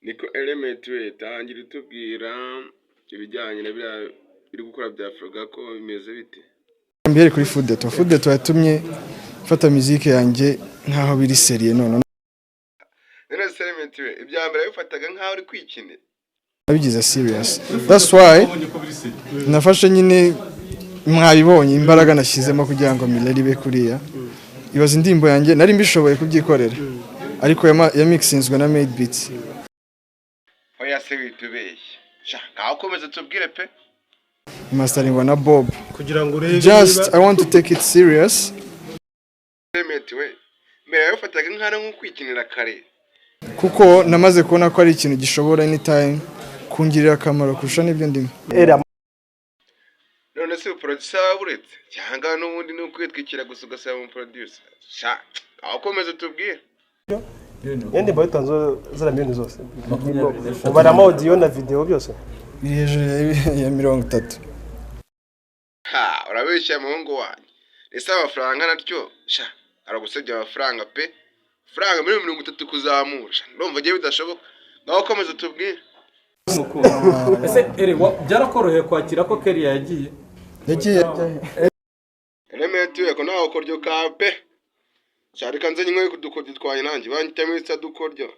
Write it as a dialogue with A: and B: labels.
A: Niko Element we, tangira utubwira ibijyanye na biriya biri gukora bya Afroga, ko bimeze bite?
B: Mbere kuri Fudeto, Fudeto yatumye mfata muzike yanjye nkaho biri sérieux none.
A: None se Element we, ibya mbere wabifataga nkaho uri kwikinira?
B: Nabigize serious, that's why nafashe nyine, mwabibonye imbaraga nashyizemo kugira ngo Mileli ibe kuriya. Ibaza indirimbo yanjye nari mbishoboye kubyikorera, ariko yamixinzwe na Made Beats.
A: Oya se, witubeshye sha, ngaho ukomeza tubwire pe.
B: Masteringwa na Bob.
C: Kugira ngo urebe
B: Just
C: niba
B: I want to take it serious.
A: Element we, mbere wabifataga nkaho ari nko kwikinira kare?
B: Kuko namaze kubona ko ari ikintu gishobora anytime kungirira akamaro kurusha n'ibyo ndimo.
C: Era.
A: None se uproducer waburetse, cyangwa n'ubundi ni ukwitwikira gusa ugasaba umuproducer? Sha, ngaho ukomeza tubwire.
C: Iyo ndirimbo yatanze ziriya miliyoni zose, ubaramo audio na video byose?
B: Biri hejuru ya 30.
A: Ha, urabeshya muhungu wanjye! Ese amafaranga naryo sha, aragusebya amafaranga pe. Amafaranga miliyoni 30 kuzamura, sha, ndumva agiye bidashoboka. Ngaho ukomeza tubwire.
D: Ese ere byarakoroheye kwakira ko Kellia yagiye?
B: Yagiye.
A: Element we, ko ntawe ukoryo ka pe. Sha, reka nze nywe kudukoryo twanjye, nanjye banyita Mr Dukoryo.